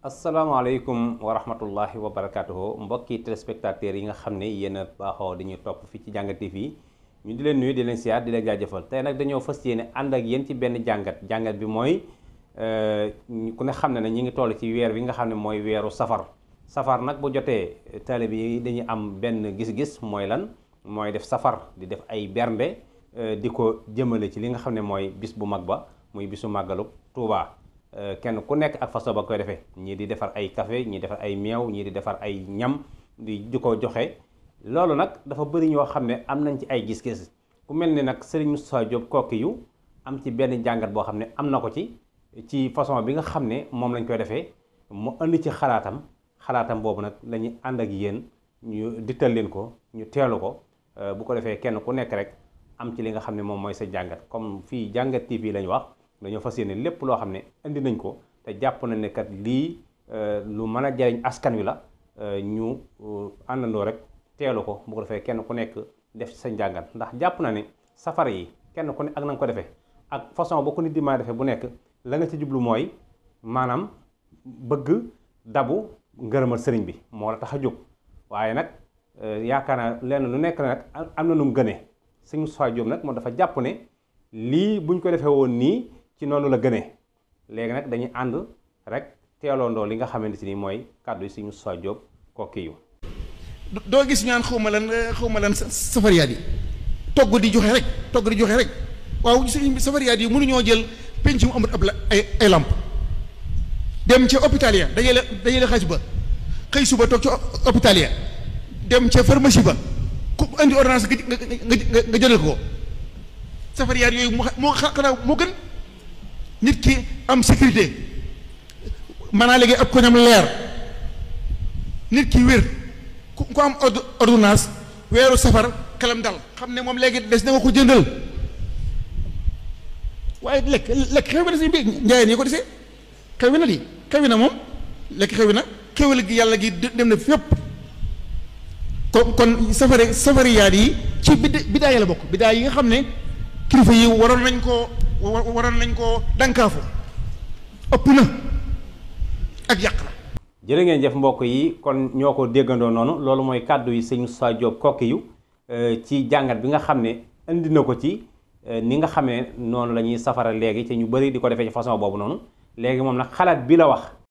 asalaamaaleykum wa rahmatullahi wa barakatuhu mbokki téléspectateurs yi nga xam ne yéen a baaxoo dañuy topp fii ci Jàngat TV ñu di leen nuyu di leen siyaar di leen jaajëfal tey nag dañoo fas yéene ànd ak yéen ci benn jàngat bi mooy ku ne xam ne ñi ngi toll ci weer bi nga xam ne mooy weeru safar nag bu jotee taalibe yi dañuy am benn gis-gis mooy lan mooy def safar di def ay bernde di ko jëmale ci li nga xam ne mooy bis bu mag ba muy bisu màggalu Tuubaa kenn ku nekk ak façon ba koy defee ñii di defar ay café ñii defar ay meew ñii di defar ay ñam di ko joxe loolu nag dafa bëri ñoo xam ne am nañ ci ay gis-gis ku mel ni nag Serigne Moustapha Diop Kokki am ci benn jàngat boo xam ne am na ko ci façon bi nga xam ne moom lañ koy defee mu indi ci xalaatam boobu nag la ñuy ànd ak yéen ñu dittal leen ko ñu teelu ko bu ko defee kenn ku nekk rek am ci li nga xam ne moom mooy sa jàngat comme fii Jàngat TV lañ wax dañoo fas yéene lépp loo xam ne indi nañ ko te jàpp na ne kat lii lu mën a jariñ askan wi la ñu àndandoo rek teelu ko bu ko defee kenn ku nekk def ci sa njàngat ndax jàpp na ne safara yi kenn ku ne ak na nga ko defee ak façon boo ko nit di maa defee bu nekk la nga ci jublu mooy maanaam bëgg dabu ngërëmal sëriñ bi moo la tax a jóg waaye nag yaakaar naa lenn lu nekk nag am na nu mu gënee Sëñ Moustapha Diop nag moom dafa jàpp ne lii buñ ko defee woon nii ci noonu la gënee léegi nag dañuy ànd rek teeloondoo li nga xamante ni mooy kàddu yi Sëñ Moustapha Diop Kokki doo gis ñaan xaw ma lan safariyaat yi togg di joxe rek waaw safariyaat yi mënuñoo jël penc mu amut ab ay lamp dem ca hôpital ya dajale xaalis ba xëy suba toog ca hôpital ya dem ca pharmacie ba ku andi ordonnance nga jëndal ko safariyaat yooyu moo gën nit ki am sécurité maanaam léegi ab koñam leer nit ki wér ku am ordonnance weeru safar xelam dal xam ne moom léegi des na nga ko jëndal waaye lekk xew na si bi njaayeen yi ko desee xew na lii xew na moom lekk xew na xewal gi yàlla gi dem na fépp kon safariyaat yi ci bidaay la bokk bidaay yi nga xam ne kilifa yi waroon nañ koo dankaafu ëpp na ak yàq la. jërë ngeen jëf mbokk yi kon ñoo ko déggandoo noonu loolu mooy kàddu yi Sëñ Moustapha Diop Kokki ci jàngat bi nga xam ne indi na ko ci ni nga xam ne noonu la ñuy safara léegi te ñu bëri di ko defee ci façon boobu noonu léegi moom nag xalaat bi la wax